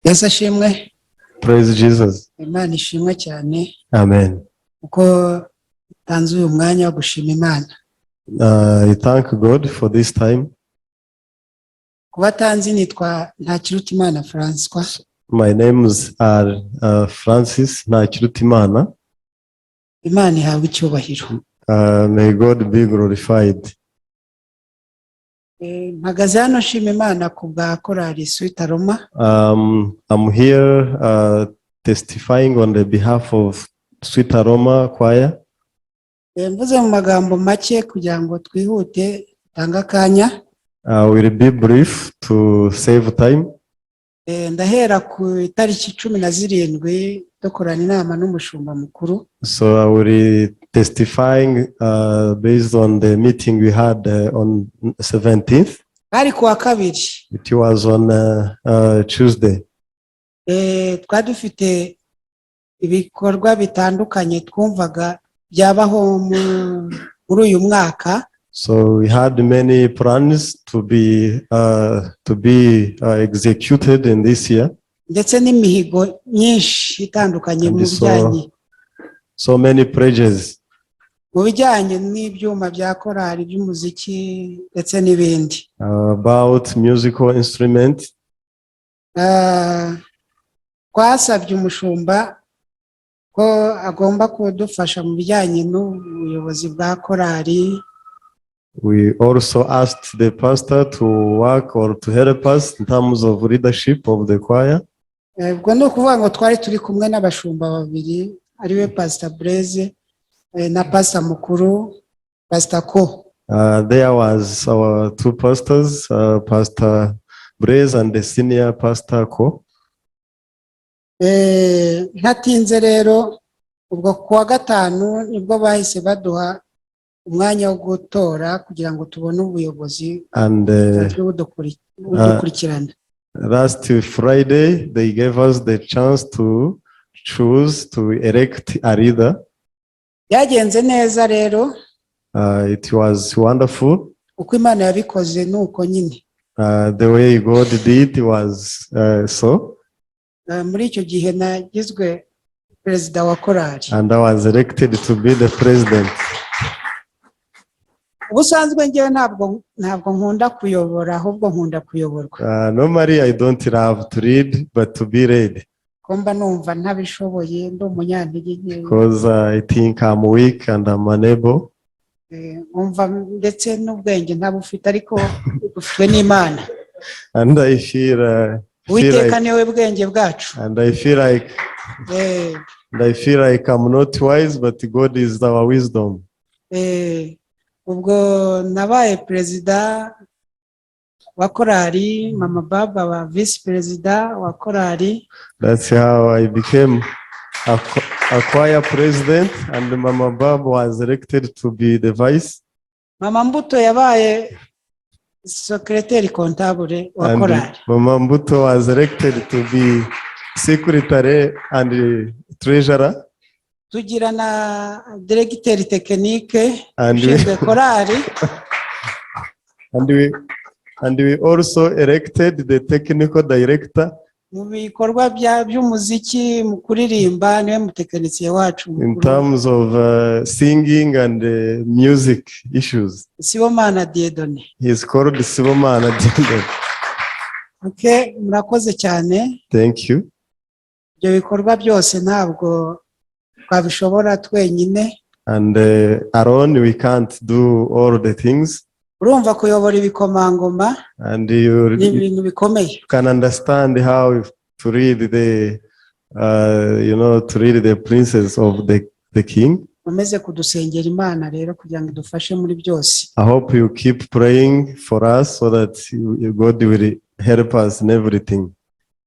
Yesu ashimwe. Praise Jesus. Imana ishimwe cyane. Amen. Kuko itanze uyu mwanya wo gushima Imana. I thank God for this time. Ku batanzi, nitwa Ntakirutimana Francois. My names are Francis Ntakirutimana. Imana ihabwe icyubahiro. May God be glorified. Mpagaze hano nshima Imana ku bwa korali Sweet Aroma. I'm here testifying on the behalf of Sweet Aroma Choir. Mvuze mu magambo make kugira ngo twihute tange akanya. I will be brief to save time. Ndahera ku itariki 17 dukorana inama n'umushumba mukuru. So I will be testifying based on the meeting we had on 17th. Hari ku wa kabiri. It was on Tuesday. Twari dufite ibikorwa bitandukanye twumvaga byabaho muri uyu mwaka. So we had many plans to be executed in this year, ndetse n'imihigo myinshi itandukanye mu And so- bijyanye so many pledges mu bijyanye n'ibyuma bya korali, by'umuziki ndetse n'ibindi. About musical instruments. Twasabye umushumba ko agomba kudufasha mu bijyanye n'ubuyobozi bwa korali. We also asked the pastor to work or to help us in terms of leadership of the choir. Ubwo ni ukuvuga ngo twari turi kumwe n'abashumba babiri, ariwe Pastor Blaise na Pastor mukuru, Pastor Ko. There was our two pastors, Pastor Blaise and the senior Pastor Ko. Ntatinze rero, ubwo ku wa gatanu nibwo bahise baduha umwanya wo gutora kugira ngo tubone ubuyobozi And budukurikirana. Last Friday, they gave us the chance to choose to elect a leader. Byagenze neza rero. It was wonderful. Uko Imana yabikoze ni uko nyine. The way God did was so, Muri icyo gihe nagizwe perezida wa korali. And I was elected to be the president. Ubusanzwe ngewe ntabwo nkunda kuyobora, ahubwo nkunda kuyoborwa. Normally, I don't love to lead, but to be led, ko mba numva ntabishoboye, ndi umunyantege nke. Because I think I'm weak and I'm unable. Nkumva ndetse n'ubwenge ntabufite, ariko bufitwe n'Imana. And I feel Uwiteka like, niwe bwenge bwacu. And I feel like I'm not wise, but God is our wisdom. Ubwo nabaye perezida wa korali, Mama Baba wa visi perezida wa korali. That's how I became a choir president, and Mama Bab was elected to be the vice. Mama Mbuto yabaye secrétaire comptable wa And korali. Mama Mbuto was elected to be secretary and treasurer. Tugira na directeur technique ushinzwe korali. And we also elected the technical director mu bikorwa by'umuziki, mu kuririmba, niwe mutekinisiye wacu in mukuru. Terms of singing and music issues. Sibomana Dieudonné. He is called Sibomana Dieudonné. Okay, murakoze cyane. Thank you. Ibyo bikorwa byose ntabwo twabishobora twenyine. And alone we can't do all the things. Urumva kuyobora ibikomangoma And you, ni you ibintu bikomeye. Can understand how to lead the, you know, to lead the princess of the king. Mukomeze kudusengera Imana rero kugira ngo idufashe muri byose. I hope you keep praying for us so that God will help us in everything.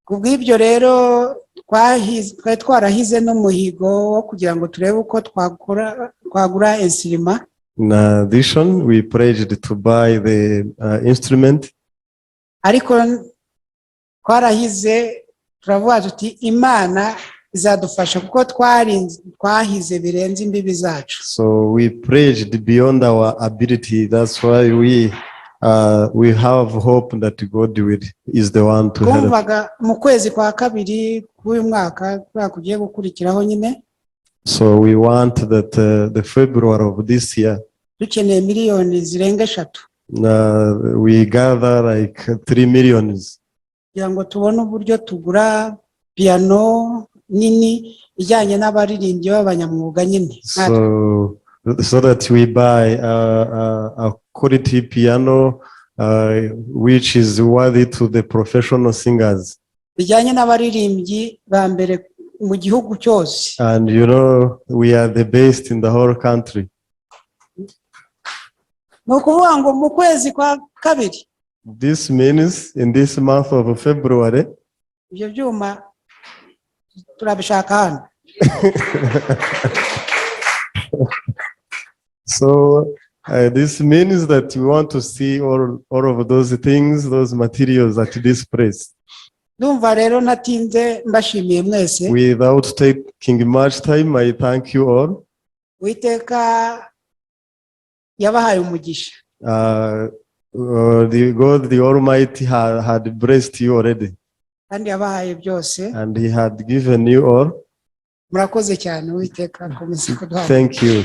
Ku bw'ibyo rero twari twarahize n'umuhigo wo kugira ngo turebe uko twakora twagura instrument. In addition, we pledged to buy the instrument, Ariko twarahize turavuga tuti Imana izadufasha kuko twahize birenze imbibi zacu. So we pledged beyond our ability. That's why we We have hope that God will is the one to help. Twumvaga mu kwezi kwa kabiri k'uyu mwaka kubera kugiye gukurikiraho nyine, So we want that the February of this year, dukeneye miliyoni zirenga 3 we gather like 3 millions kugira ngo tubone uburyo tugura piyano nini ijyanye n'abaririmbyi b'abanyamwuga nyine. So that we buy a quality piano which is worthy to the professional singers. Bijyanye n'abaririmbyi ba mbere mu gihugu cyose. And we are the best in the whole country. Ni ukuvuga ngo mu kwezi kwa kabiri, This means in this month of February, ibyo byuma turabishaka hano. So this means that we want to see all of those things, those materials at this place. Ndumva rero ntatinze, mbashimiye mwese. Without taking much time, I thank you all. Uwiteka yabahaye umugisha. The God, the Almighty, had blessed you already, Kandi yabahaye byose. And He had given you all. Murakoze cyane, Uwiteka akomeze kuduha. Thank you.